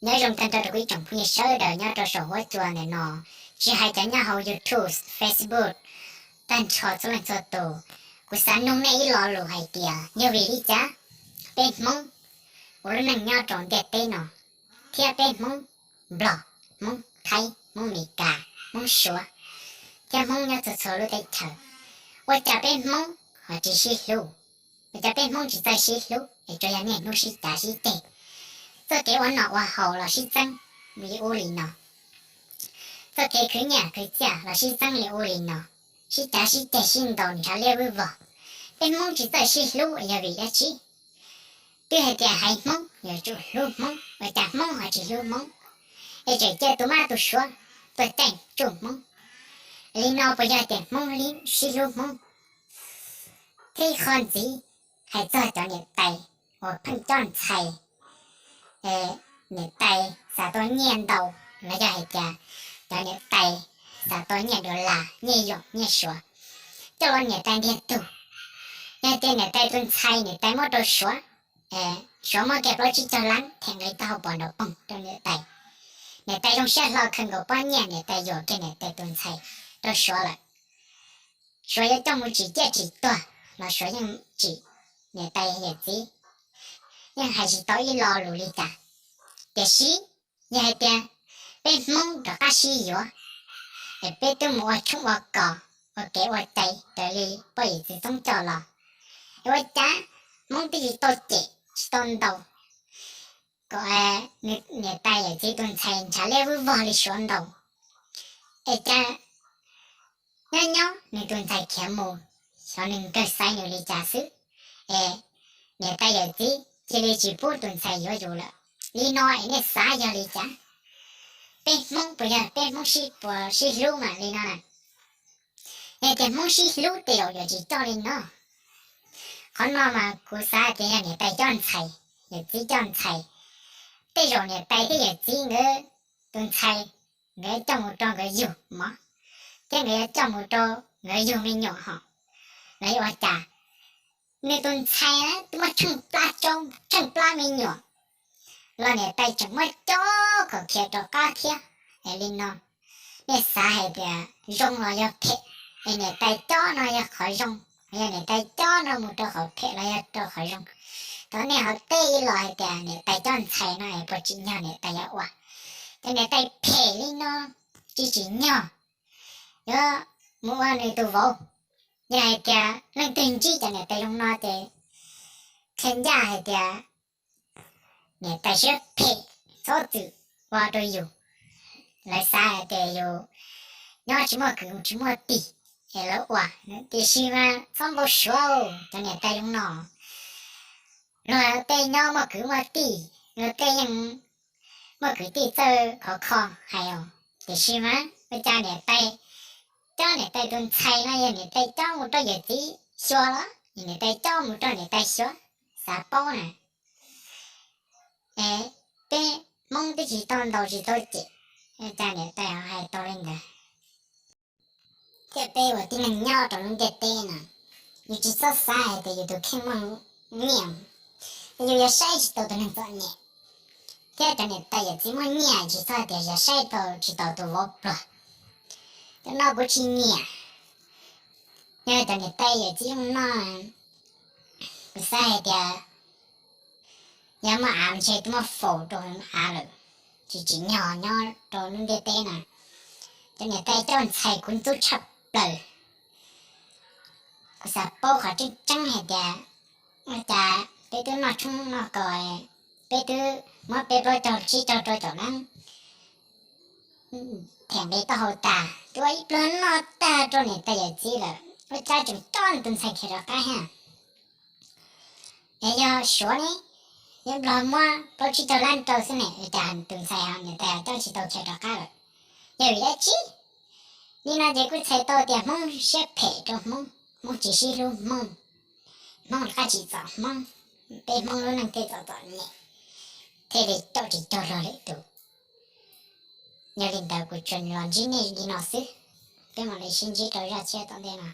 Nyob zoo tag nrho rau kuv ib tsoom phooj ywg sawv daws nyob rau saum huab cua ntawm no, tsis hais cov nyob hauv YouTube, Facebook, tag nrho txhua leej txhua tus. Kuv xav nug nej ib lo lus hais tias yog vim li cas peb Hmoob ua lub neej nyob rau ntiaj teb no, thiab peb Hmoob Nplog, Hmoob Thaib, Hmoob Meskas, Hmoob Suav, thiab Hmoob nyob txhua txhua lub teb chaws, ua cas peb Hmoob ho tsis sib hlub? Ua cas peb Hmoob tsis txawj sib hlub es tsuas yog niaj hnub sib cav sib ceg? Txoj kev ua noj ua haus los sib txeeb li ub li no, txoj kev khwv nyiaj khwv txiaj los sib txeeb li ub li no, sib cav sib ceg sib ntaus ntshav liab vwb vog. Peb Hmoob tsis txawj sib hlub yog vim dab tsi? Twb hais tias haiv Hmoob yuav tsum hlub Hmoob, ua cas Hmoob ho tsis hlub Hmoob, es tseem cia tus mab tus suav tuaj caij tsuj Hmoob. Li no puas yog tias Hmoob sib hlub Hmoob? Thiab ib qho ntxiv, hais txog cov niam tais uas pheej cob ntxhais, niam tais xav tau nyiaj ntau, los yog hais tias cov niam tais xav tau nyiaj dollar, nyiaj yaum, nyiaj suav, coj los niam tais ntiag tug. Yog tias niam tais tus ntxhais niam tais muab rau suav, suav muab kiag plaub tsib caug lab them nqi taub hau pos nraug poog rau niam tais. Niam tais zoo siab hlo khaws nkaus pob nyiaj niam tais yuam kiag niam tais tus ntxhais rau suav lawm. Suav yuav coj mus tsim ciaj tsim tuag los suav yeej tsim niam tais yawm txiv, yeej hais tsis tau ib lo lus li cas. Tiam sis yog hais tias peb Hmoob rov qab sib yuav, es peb twb mus ua tshoob ua kos, ua kev ua cai raws li poj yawm txiv txoob coj los, es ua cas Hmoob twb tsis tau cem tsis tau ntaus kom niam tais yawm txiv tus ntxhais ntshav liab vwb vog li suav ntaus, es cas nyob nyob nws tus ntxhais khiav mus, xyov nws nkawg xaiv nws li cas xwb, es niam tais yawm txiv cia li tsis pub tus ntxhais yuav yus lawm. Li no es nej xav yog li cas? Peb Hmoob puas yog peb Hmoob sib puas sib hlub mas li no na? Yog tias Hmoob sib hlub tej zaum yuav tsis coj li no. Qhov no mas kuv xav tias yog niam tais cob ntxhais, yawm txiv cob ntxhais. Tej zaum niam tais thiab yawm txiv nkawd tus ntxhais, nkawd coj mus rau nkawd yug mov, thiab nkawd yuav coj mus rau nkawd yug me nyuam hos, los yog ua cas nws tus ntxhais twb muab tsheej plab coob tsheej plab me nyuam los niam tais tseem muab cob kom khiav rov qab thiab. Es li no, nej xav hais tias zoo los yog phem? Es niam tais cob no yog qhov zoo, yog niam tais cob no mus rau qhov phem los yog rau qhov zoo? Thov nej ho teb ib los hais tias niam tais cob ntxhais no es puas tsim nyog niam tais yuav ua? Cov niam tais phem li no tsis tsim nyog yuav mus ua nws tus vauv. Yog hais tias leej twg ntsib cov niam tais zoo no ces qhia ncaj hais tias niam tais siab phem, txhob txwm ua rau yus. Lawv xav hais tias yus nyob tsis muaj kwv tsis muaj tij es lawv ua. Tiam sis mas txhob npau suav cov niam tais zoo no. Luag tej nyob muaj kwv muaj tij, luag tej yeej muaj kwv tij txawj khov kho hais os. Tiam sis mas ua cas niam tais cob niam tais tus ntxhais no yog niam tais cob mus rau yawm txiv xyuas los yog niam tais cob mus rau niam tais xyuas? Xav paub na. Es peb Hmoob twb tsis tau ntaus tsis tau cem, cas niam tais ho hais tau li ntawd? Thiab peb ua tib neeg nyob rau lub ntiaj teb no, yus tsis txhob xav hais tias yus tus kheej muaj nyiaj, yus yuav saib tsis tau tus neeg txom nyem. Thiab cov niam tais yawm txiv muaj nyiaj tsis txhob hais tias yuav saib tau tsis tau tus vauv pluag. Cov no kuv tsis nyiam. Yog cov niam tais yawm txiv zoo no, kuv xav hais tias yog muaj av ntshe twb muab faus rau av lawm. Tsis tsim nyog nyob rau lub ntiaj teb no. Cov niam tais coj ntxhais kuv ntxub tshaj plaws. Kuv xav paub qhov tseeb tseeb hais tias ua cas peb twb noj tshoob noj kos, peb twb muab peb plaub caug tsib caug rau caum lab them nqi taub hau tas, twb ua ib pluag noj tag rau niam tais yawm txiv lawm, ua cas tseem coj tus ntxhais khiav rov qab thiab? Es yog Suav ne, yog Nplog muab plaub tsib caug lab rau xwb ne, ua cas tus ntxhais ho niam tais ho coj tsis tau khiav rov qab lawm? Yog vim dab tsi? Li no ces kuj txhais tau tias Hmoob siab phem rau Hmoob, Hmoob tsis sib hlub Hmoob, Hmoob rov qab tsim txom Hmoob, peb Hmoob lub neej thiaj txom txom nyem, thiaj li caum tsis cog luag lwm tus. Yog li ntawd kuv tsuas los ntsib nej li no xwb, peb mam li sib ntsib rau zaj tshiab tom ntej no.